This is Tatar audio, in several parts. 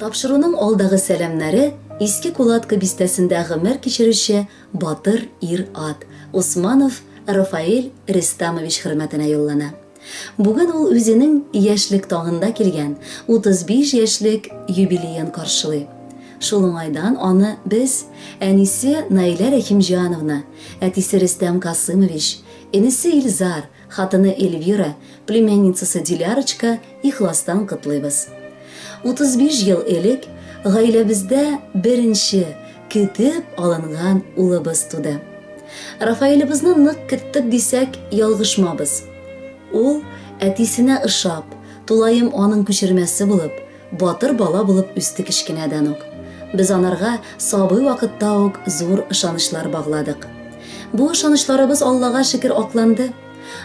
Тапшыруның алдагы сәламнәре Иске Кулатка бистәсендә гомер кичерүче батыр ир-ат Усманов Рафаэль Рестамович хөрмәтенә юллана. Бүген ул үзенең яшьлек таңында килгән 35 яшьлек юбилеен каршылый. Шул уңайдан аны без, әнисе Наилә Рәхимҗановна, әтисе Рөстәм Касымович, энесе Илзар, хатыны Эльвира, племянницасы Дилярочка ихластан котлыйбыз. 35 ел элек гаиләбездә беренче, көтеп алынган улыбыз туды. Рафаэлебызны нык көттек дисәк, ялгышмабыз. Ул, әтисенә ошап, тулаем аның күчермәсе булып, батыр бала булып үсте кечкенәдән үк. Без анарга сабый вакытта ук зур ышанычлар багладык. Бу ышанычларыбыз Аллага шөкер акланды.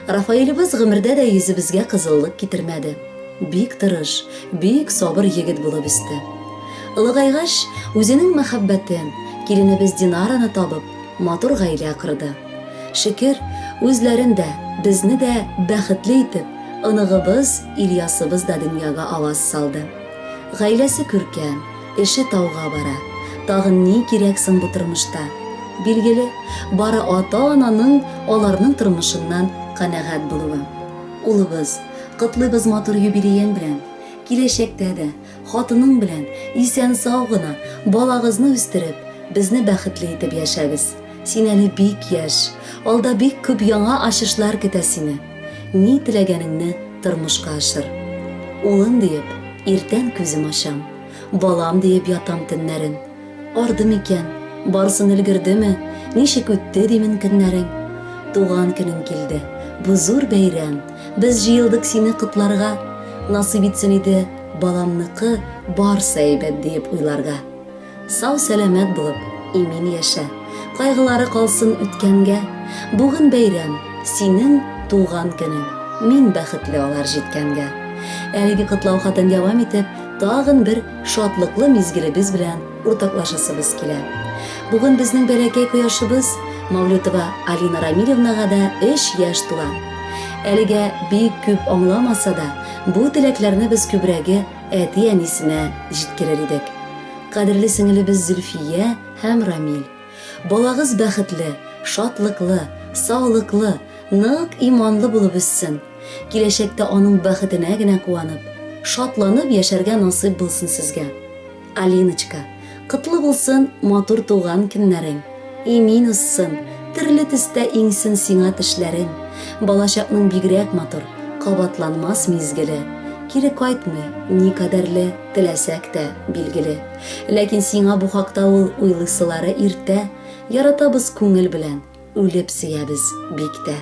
Рафаэлебыз гомердә дә йөзебезгә кызыллык китермәде. Бик тырыш, бик сабыр егет булып үсте. Олыгайгач, үзенең мәхәббәтен, киленебез Динараны табып, матур гаилә корды. Шөкер, үзләрен дә, безне дә бәхетле итеп, оныгыбыз Ильясыбыз да дөньяга аваз салды. Гаиләсе күркәм, эше тауга бара. Тагын ни кирәк соң бу тормышта? Билгеле, бары ата-ананың аларның тормышыннан канәгать булуы. Улыбыз, котлыйбыз матур юбилеең белән! Киләчәктә дә, хатының белән, исән-сау гына, балагызны үстереп, безне бәхетле итеп яшәгез. Син әле бик яшь, алда бик күп яңа ачышлар көтә сине. Ни теләгәнеңне тормышка ашыр. Улым диеп, иртән күзем ачам. Балам диеп ятам төннәрен. Арды микән, барсын өлгердеме, ничек үтте димен көннәрең. Туган көнең килде, бу зур бәйрәм, без җыелдык сине котларга. Насыйп итсен иде баламныкы барсы әйбәт диеп уйларга. Сау-сәламәт булып, имин яшә. Кайгылары калсын үткәнгә. Бүген бәйрәм, синең туган көнең. Мин бәхетле алар җиткәнгә. Әлеге котлау хатын дәвам итеп, тагын бер шатлыклы мизгелебез белән уртаклашасыбыз килә. Бүген безнең бәләкәй кояшыбыз Мавлютова Алина Рамилевнага да өч яшь тула. Әлегә бик күп аңламаса да, бу теләкләрне без күбрәге әти-әнисенә җиткерер идек. Кадерле сеңелебез Зөлфия һәм Рамил! Балагыз бәхетле, шатлыклы, саулыклы, нык иманлы булып үссен. Киләчәктә аның бәхетенә генә куанып, шатланып яшәргә насыйп булсын сезгә. Алиночка, котлы булсын матур туган көннәрең. Имин узсын, төрле төстә иңсен сиңа тешләрең. Балачакның бигрәк матур, кабатланмас мизгеле. Кире кайтмый, никадәрле теләсәк тә, билгеле. Ләкин сиңа бу хакта ул уйлыйсылары иртә. Яратабыз күңел белән, үлеп сөябез бик тә.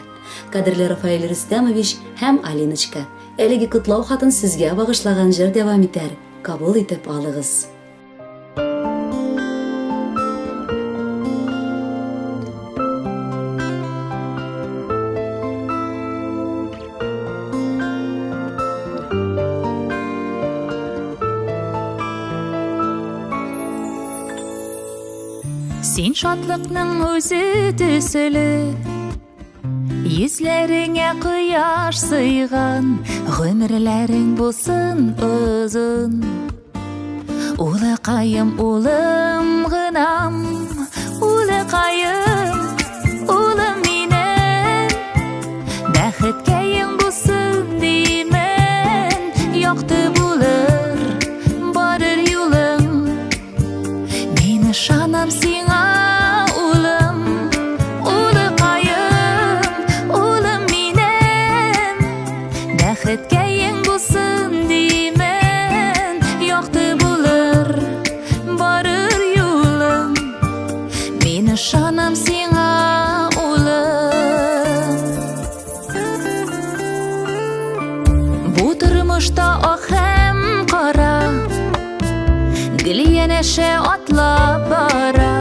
Кадерле Рафаэль Рөстәмович һәм Алиночка, әлеге котлау хатын сезгә багышлаган җыр дәвам итәр, кабул итеп алыгыз. Син шатлыкның үзе төсле, Йөзләреңә кояш сыйган, Гомерләрең булсын озын. Улыкаем, улым гынам, Улыкаем, улым минем, Бәхеткәең булсын димен, Якты булыр барыр юлың. Мин ышанам сиңа, улым, улыкаем, улым минем. Бәхеткәең булсын димен, якты булыр барыр юлың. Мин ышанам сиңа, улым. Бу тормышта ак һәм кара Гел янәшә атлап бара.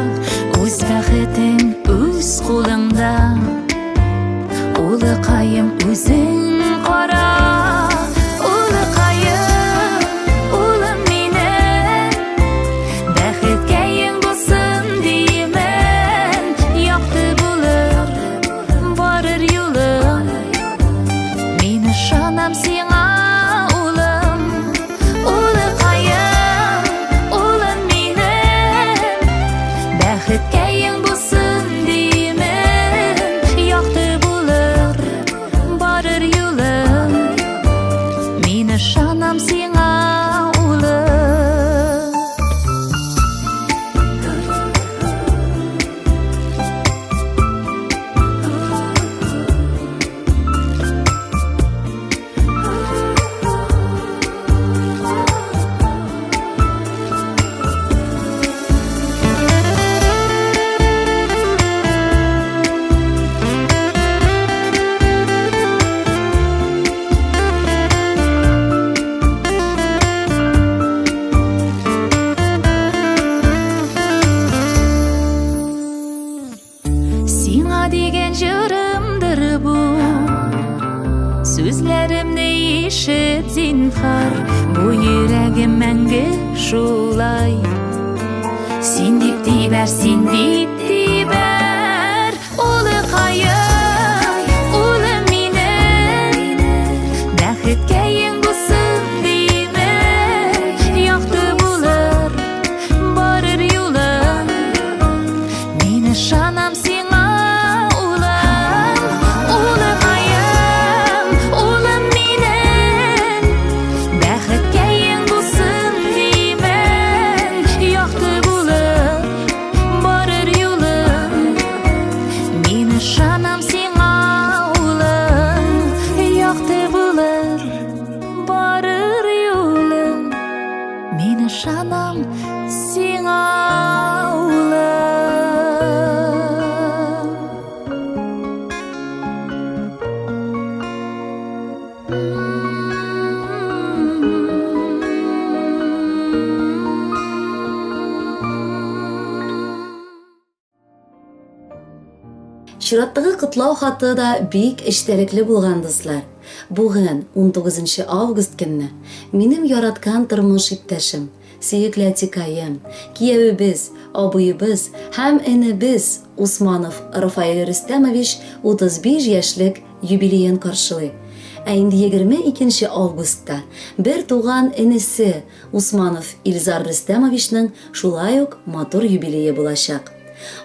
Үз бәхетең үз кулыңда, Улыкаем, үзең кара. Улыкаем, улым минем, Бәхеткәең булсын димен, Якты булыр барыр юлың. Мин ышанам сиңа, улым. Улыкаем, мәңге шулай. Син дип тибәр, син дип тибәр, улыкаем, улым минем. Бәхеткәең булсын димен, якты булыр барыр юлың. Мин ышанам сиңа, улым, улыкаем, улым минем. Бәхеткәең булсын димен, якты булыр барыр юлың. Мин ышанам сиңа, улым, якты булыр барыр юлың. Мин ышанам сиңа, улым. Чираттагы котлау хаты да бик эчтәлекле булган, дуслар. Бүген, 19 август көнне, минем яраткан тормыш иптәшем, сөекле әтикаем, киявебез, абыебыз һәм энебез Усманов Рафаэль Рөстәмович 35 яшьлек юбилеен каршылый. Ә инде 22 августта бер туган энесе Усманов Илзар Рөстәмовичның шулай ук матур юбилее булачак.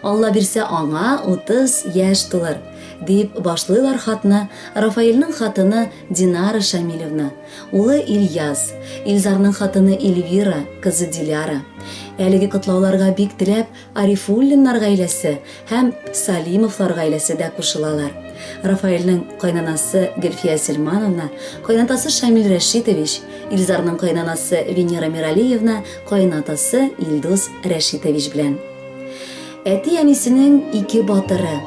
Алла бирсә, аңа 30 яшь тулыр, дип башлыйлар хатны Рафаэльнең хатыны Динара Шамилевна, улы Ильяс, Илзарның хатыны Эльвира, кызы Диляра. Әлеге котлауларга бик теләп Арифуллиннар гаиләсе һәм Салимовлар гаиләсе дә кушылалар. Рафаэльнең кайнанасы Гөлфия Сельмановна, кайнатасы Шамил Рәшитович, Илзарның кайнанасы Венера Миралиевна, кайнатасы Илдус Рәшитович белән. Әти-әнисенең ике батыры,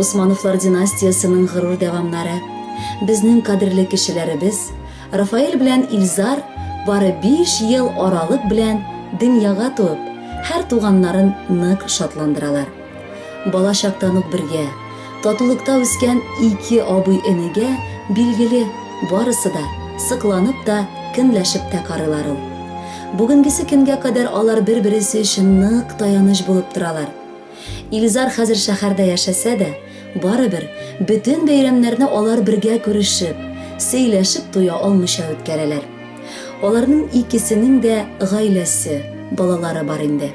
Усмановлар династиясенең горур дәвамнары, безнең кадерле кешеләребез, Рафаэль белән Илзар бары 5 ел аралык белән дөньяга туып, һәр туганнарын нык шатландыралар. Бала чактан ук бергә, татулыкта үскән ике абый-энегә, билгеле, барысы да сокланып та, көнләшеп тә карыйлар ул. Бүгенгесе көнгә кадәр алар бер-бересе өчен нык таяныч булып торалар. Илзар хәзер шәһәрдә яшәсә дә, барыбер, бөтен бәйрәмнәрне алар бергә күрешеп, сөйләшеп туя алмыйча үткәрәләр. Аларның икесенең дә гаиләсе, балалары бар инде.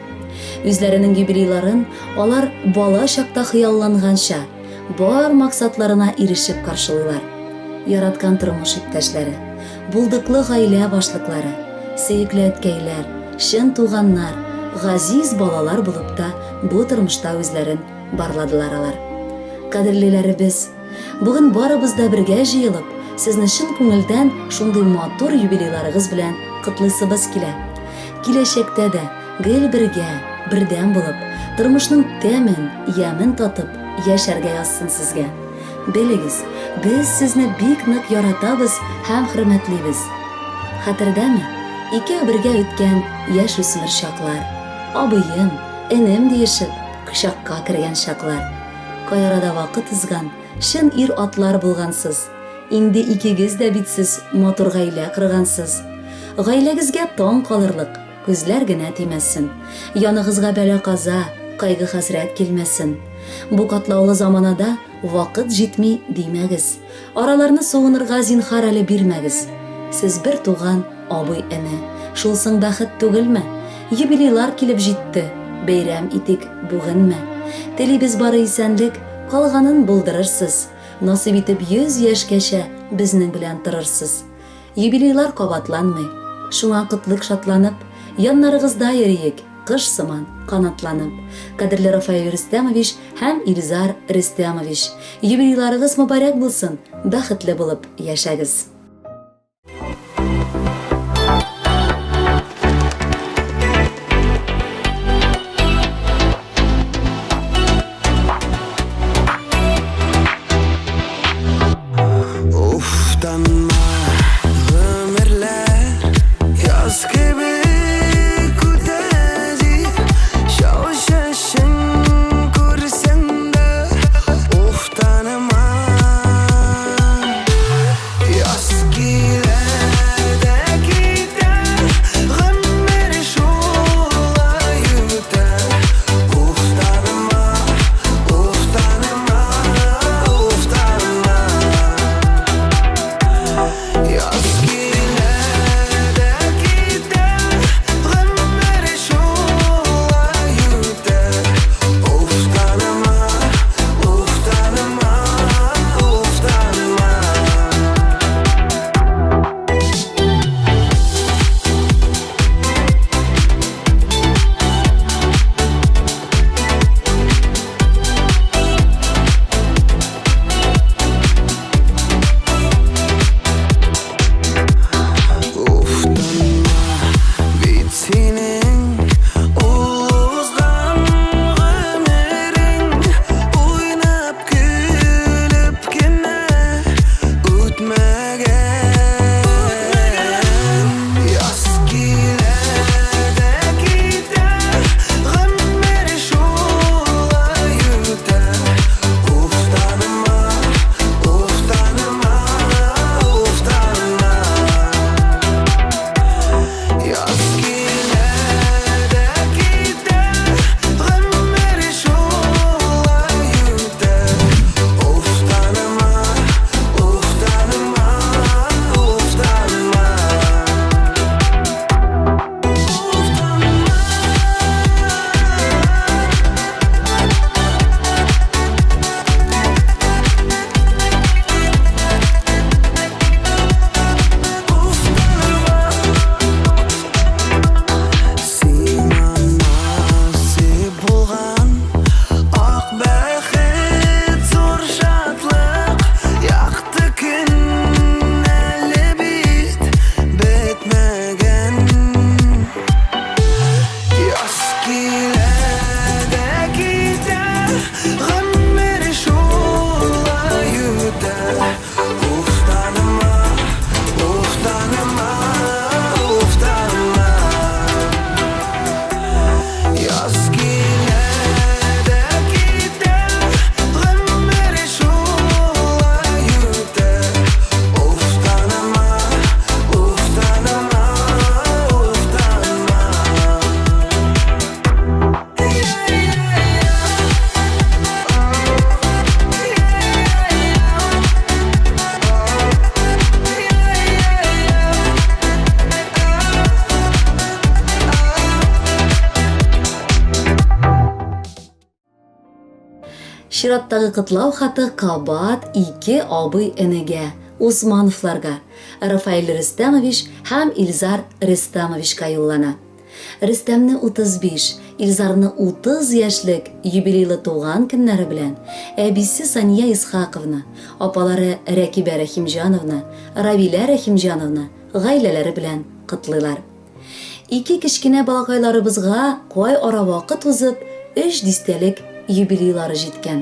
Үзләренең юбилейларын алар бала чакта хыялланганча, бар максатларына ирешеп каршылыйлар. Яраткан тормыш иптәшләре, булдыклы гаилә башлыклары, сөекле әткәйләр, чын туганнар, газиз балалар булып та бу тормышта үзләрен барладылар алар. Кадерлеләребез, бүген барыбыз да бергә җыелып, сезне чын күңелдән шундый матур юбилейларыгыз белән котлыйсыбыз килә. Киләчәктә дә гел бергә, бердәм булып, тормышның тәмен, ямен татып яшәргә язсын сезгә. Белегез, без сезне бик нык яратабыз һәм хөрмәтлибез. Хәтердәме, икәү бергә үткән яшүсмер чаклар, абыем, энем диешеп, кочакка кергән чаклар. Кай арада вакыт узган, чын ир-атлар булгансыз. Инде икегез дә бит сез матур гаилә коргансыз. Гаиләгезгә таң калырлык, күзләр генә тимәсен. Яныгызга бәла-каза, кайгы-хәсрәт килмәсен. Бу катлаулы заманада вакыт җитми димәгез. Араларны суынырга зинһар әле бирмәгез. Сез бер туган абый-эне. Шул соң бәхет түгелме? Юбилейлар килеп җитте, бәйрәм итик бүгенме? Телибез бары исәнлек, калганын булдырырсыз. Насыйп итеп 100 яшькәчә безнең белән торырсыз. Юбилейлар кабатланмый. Шуңа котлыйк шатланып, яннарыгызда йөриек, кыш сыман канатланып. Кадерле Рафаэль Рөстәмович һәм Илзар Рөстәмович, юбилейларыгыз мөбарәк булсын, бәхетле булып яшәгез! Уфтанма, гомерләр яз кебек үтә дип, Чал чәчен күрсәң дә, уфтанма. Яз. Чираттагы котлау хаты кабат ике абый-энегә, Усмановларга, Рафаэль Рөстәмович һәм Илзар Рөстәмовичка юллана. Рөстәмне 35, Илзарны 30 яшьлек юбилейлы туган көннәре белән әбисе Сания Исхаковна, апалары Рәкибә Рәхимҗановна, Равилә Рәхимҗановна гаиләләре белән котлыйлар. Ике кечкенә балакайларыбызга кай ара вакыт узып, өч дистәлек юбилейлары җиткән.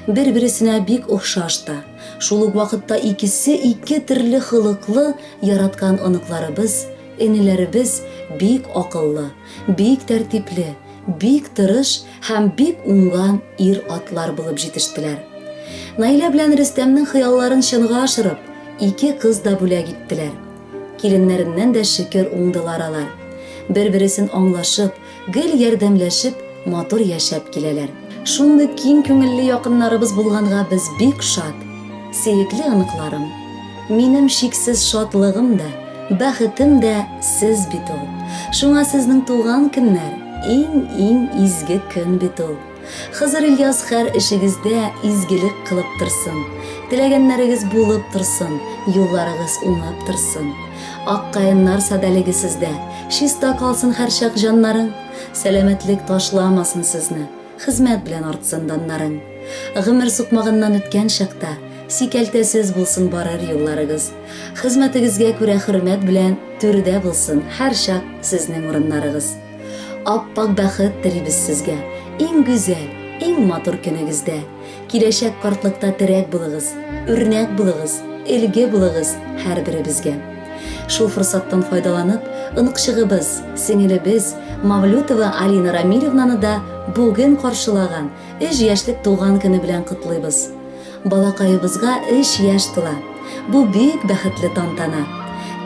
Бер-бересенә бик охшаш та, шул ук вакытта икесе ике төрле холыклы яраткан оныкларыбыз, энеләребез бик акыллы, бик тәртипле, бик тырыш һәм бик уңган ир-атлар булып җитештеләр. Наилә белән Рөстәмнең хыялларын чынга ашырып, ике кыз да бүләк иттеләр. Киленнәреннән дә шөкер уңдылар алар. Бер-бересен аңлашып, гел ярдәмләшеп, матур яшәп киләләр. Шундый киң күңелле якыннарыбыз булганга без бик шат. Сөекле оныкларым, минем чиксез шатлыгым да, бәхетем дә сез бит ул. Шуңа сезнең туган көннәр, иң-иң изге көн бит ул. Хызыр Ильяс хәр эшегездә изгелек кылып торсын, теләгәннәрегез булып торсын, юлларыгыз уңып торсын. Ак каеннар садәлеге сездә, чиста калсын һәрчак җаннарың, сәламәтлек ташламасын сезне, хезмәт белән артсын даннарың. Гомер сукмагыннан үткән чакта, сикәлтәсез булсын барыр юлларыгыз. Хезмәтегезгә күрә хөрмәт белән түрдә булсын һәрчак сезнең урыннарыгыз. Ап-ак бәхет телибез сезгә, иң гүзәл, иң матур көнегездә. Киләчәк картлыкта терәк булыгыз, үрнәк булыгыз, өлге булыгыз һәрберебезгә. Шул форсаттан файдаланып, оныкчыгыбыз, сеңелебез Мавлютова Алина Рамилевнаны да бүген каршылаган өч яшьлек туган көне белән котлыйбыз. Балакаебызга өч яшь тула. Бу бик бәхетле тантана.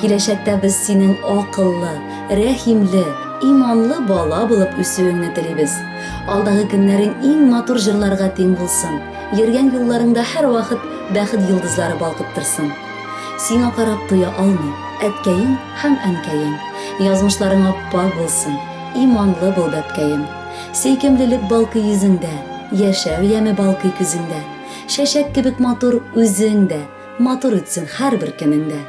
Киләчәктә без синең акыллы, рәхимле, иманлы бала булып үсүеңне телибез. Алдагы көннәрең иң матур җырларга тиң булсын, йөргән юлларыңда һәрвакыт бәхет йолдызлары балкып торсын. Сиңа карап туя алмый, әткәең һәм әнкәең. Язмышларың ап-пак булсын, иманлы бул, бәбкәем. Сөйкемлелек балкый йөзеңдә, яшәү яме балкый күзеңдә. Чәчәк кебек матур үзең дә, матур үтсен һәрбер көнең дә.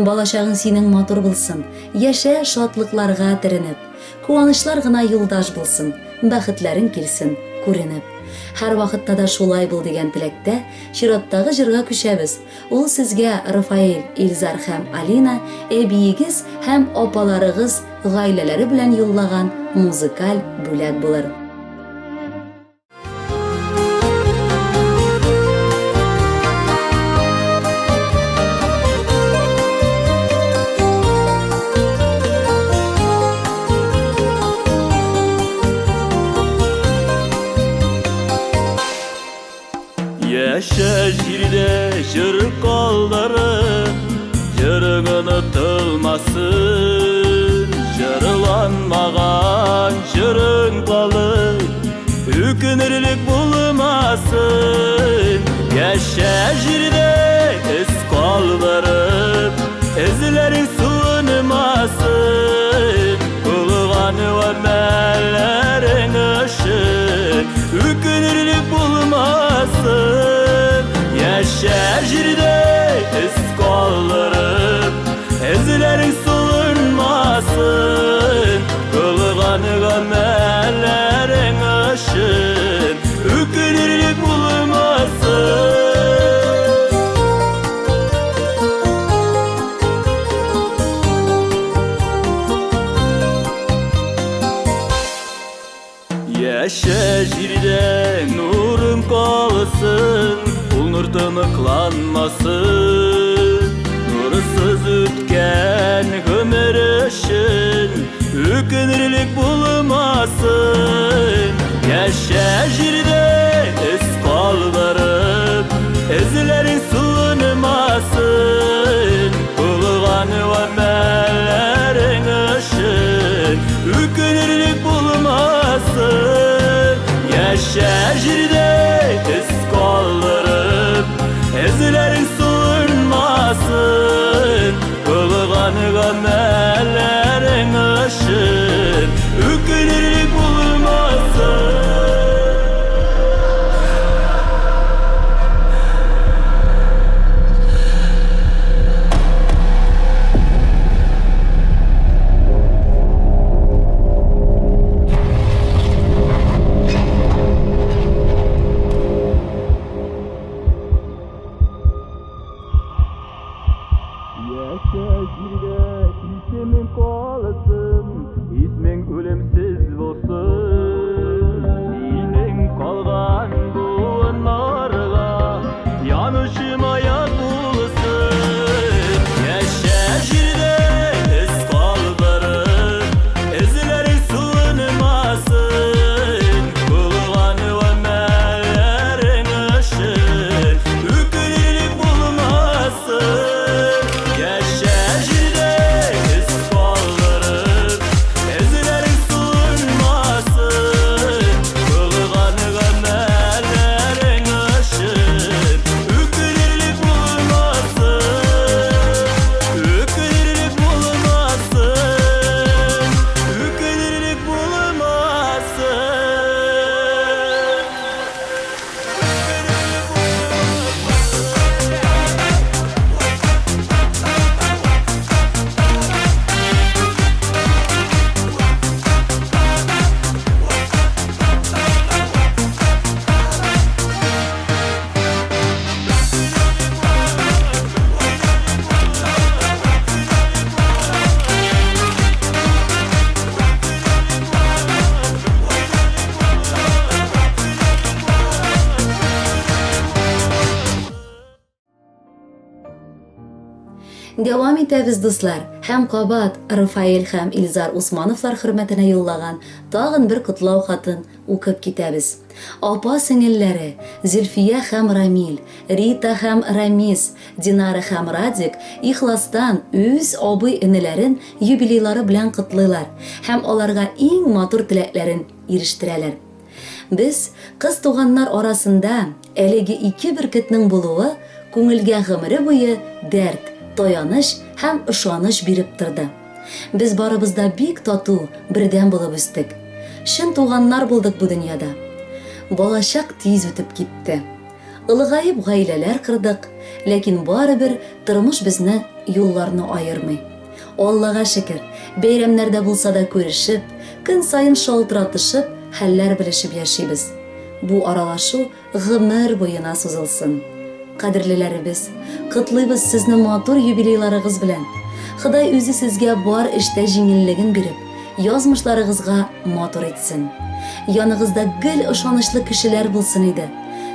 Балачагың синең матур булсын, яшә шатлыкларга төренеп. Куанычлар гына юлдаш булсын, бәхетләрең килсен күренеп. Һәрвакытта да шулай бул дигән теләктә, чираттагы җырга күчәбез. Ул сезгә Рафаэль, Илзар һәм Алина әбиегез һәм апаларыгыз гаиләләре белән юллаган музыкаль бүләк булыр. Яшә җирдә җыр калдырып, җырың онытылмасын. Җырланмаган җырың калыр, үкенерлек булмасын. Яшә җирдә эз калдырып, эзләрең суынмасын. Булган гамәлләрең өчен үкенерлек булмасын. Яшә җирдә эз калдырып, эзләрең суынмасын. Кылган гамәлләрең өчен үкенерлек булмасын. Яшә җирдә нурың калсын, ул нур тыныкланмасын. Нурсыз үткән гомер өчен үкенерлек булмасын. Яшә җирдә эз калдырып, эзләрең суынмасын. Кылган гамәлләрең өчен үкенерлек булмасын. Яшә җирдә эз калдырып, эзләрең суынмасын. Кылган гамәлләрең өчен үкенерлек булмасын. Дәвам итәбез, дуслар, һәм кабат Рафаэль һәм Илзар Усмановлар хөрмәтенә юллаган тагын бер котлау хатын укып китәбез. Апа-сеңелләре Зөлфия һәм Рамил, Рита һәм Рамис, Динара һәм Радик ихластан үз абый-энеләрен юбилейлары белән котлыйлар һәм аларга иң матур теләкләрен ирештерәләр. Без, кыз туганнар арасында әлеге ике бөркетнең булуы күңелгә гомере буе дәрт, таяныч һәм ышаныч биреп торды. Без барыбыз да бик тату, бердәм булып үстек. Чын туганнар булдык бу дөньяда. Балачак тиз үтеп китте. Олыгаеп гаиләләр кордык, ләкин барыбер тормыш безне юлларны аермый. Аллага шөкер, бәйрәмнәрдә булса да күрешеп, көн саен шалтыратышып, хәлләр белешеп яшибез. Бу аралашу гомер буена сузылсын. Кадерлеләребез, котлыйбыз сезне матур юбилейларыгыз белән. Ходай үзе сезгә бар эштә җиңеллеген биреп, язмышларыгызга матур итсен. Яныгызда гел ышанычлы кешеләр булсын иде.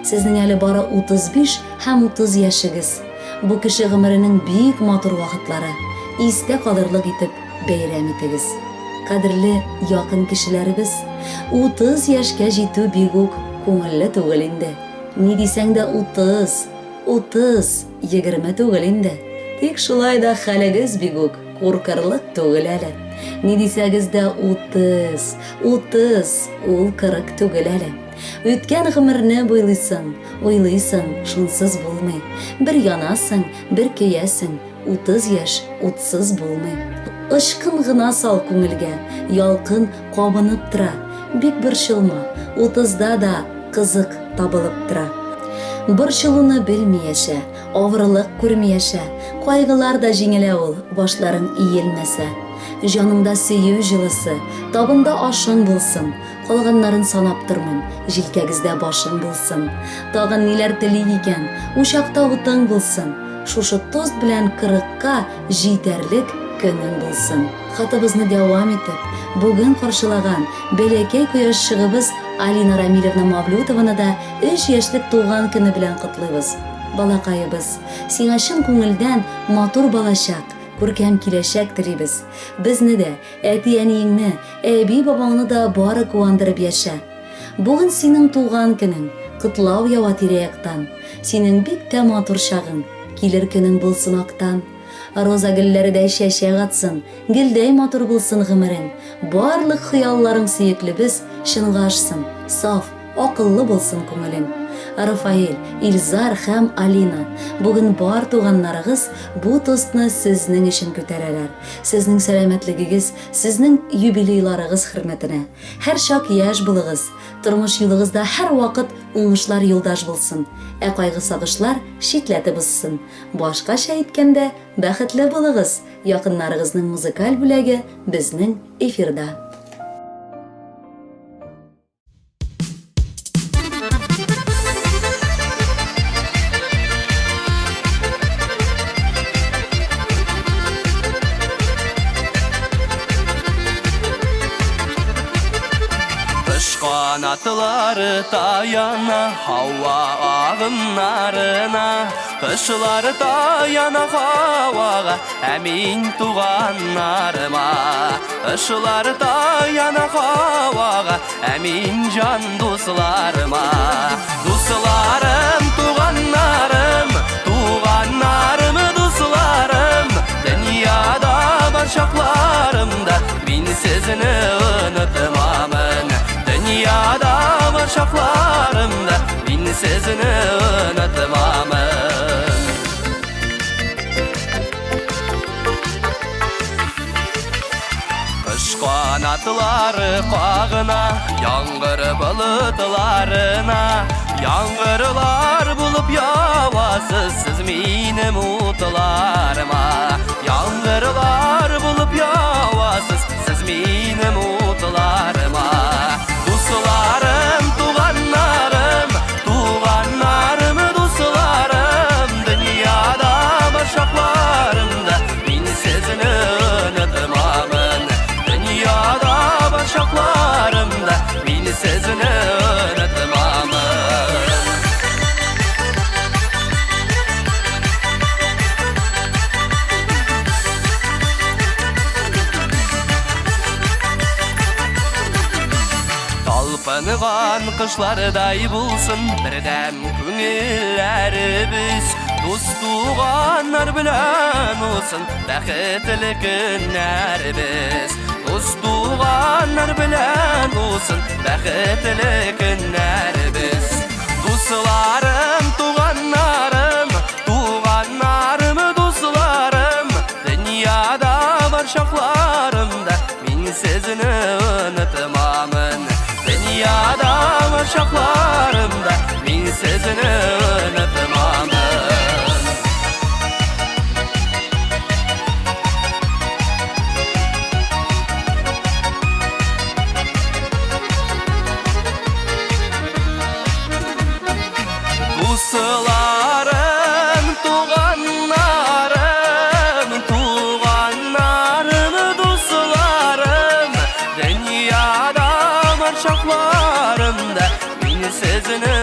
Сезнең әле бары 35 һәм 30 яшегез. Бу кеше гомеренең бик матур вакытлары. Истә калырлык итеп бәйрәм итегез. Кадерле якын кешеләребез, 30 яшькә җитү бик үк күңелле түгел инде. Ни дисәң дә 30, 30, 20 түгел инде. Тик шулай да хәлегез бик үк куркырлык түгел әле. Ни дисәгез дә 30, 30, ул 40 түгел әле. Үткән гомерне буйлыйсың, уйлыйсың, шунсыз булмый. Бер янасың, бер көясең, 30 яшь утсыз булмый. Очкын гына сал күңелгә, ялкын кабынып тора. Бик борчылма, утызда да кызык табылып тора. Борчылуны белми яшә, авырлык күрми яшә. Кайгылар да җиңелә ул, башларың иелмәсә. Җаныңда сөю җылысы, табында ашың булсын. Калганнарын санап тормыйм, җилкәгездә башың булсын. Тагын ниләр телик икән, учакта утың булсын. Шушы тост белән кырыкка җитәрлек көнең булсын. Хатыбызны дәвам итеп, бүген каршылаган бәләкәй кояшчыгыбыз Алина Рамилевна Мавлютованы да өч яшьлек туган көне белән котлыйбыз. Балакаебыз, сиңа чын күңелдән матур балачак, күркәм киләчәк телибез. Безне дә, Әти-әниеңне, әби-бабаңны да бары куандырып яшә. Бүген синең туган көнең, котлау ява тирә-яктан. Синең бик тә матур чагың, килер көнең булсын актан. Роза гөлләредәй чәчәк атсын, гөлдәй матур булсын гомерең. Барлык хыялларың сөеклебез чынга ашсын, саф, Акыллы булсын күңелең. Рафаэль, Илзар һәм Алина, бүген бар туганнарыгыз бу тостны сезнең өчен күтәрәләр. Сезнең сәламәтлегегез, сезнең юбилейларыгыз хөрмәтенә. Һәрчак яшь булыгыз, тормыш юлыгызда һәрвакыт уңышлар юлдаш булсын, ә кайгы-сагышлар читләтеп узсын. Башкача әйткәндә, бәхетле булыгыз! Якыннарыгызның музыкаль бүләге безнең эфирда. Канатлары таяна һава агымнарына, Кышлар таяна һавага, ә мин туганнарыма. Кышлар таяна һавага, ә мин җан дусларыма. Дусларым, туганнарым, туганнарым, дусларым, дөньяда бар чакларымда мин сезне онытмамын. Дөньяда бар чакларымда мин сезне онытмамын. Кыш канатлары кагына, яңгыр болытларына, яңгырлар булып явасыз сез минем утларыма. Яңгырлар булып явасыз сез минем утларыма. Дусларым, туганнарым, туганнарым, дусларым, дөньяда бар чакларымда мин сезне онытмамын. Дөньяда бар чакларымда мин сезне онытмамын. Сагынган кышлардай булсын бердәм күңелләребез. Дус туганнар белән узсын бәхетле көннәребез. Дус туганнар белән узсын бәхетле көннәребез. Дусларым, туганнарым, туганнарым, дусларым, дөньяда бар чакларымда мин сезне онытмамын. Дөньяда бар чакларымда мин сезне онытмамын. Дусларым, туганнарым, туганнарым, дусларым, дөньяда бар чакларымда мин сезне.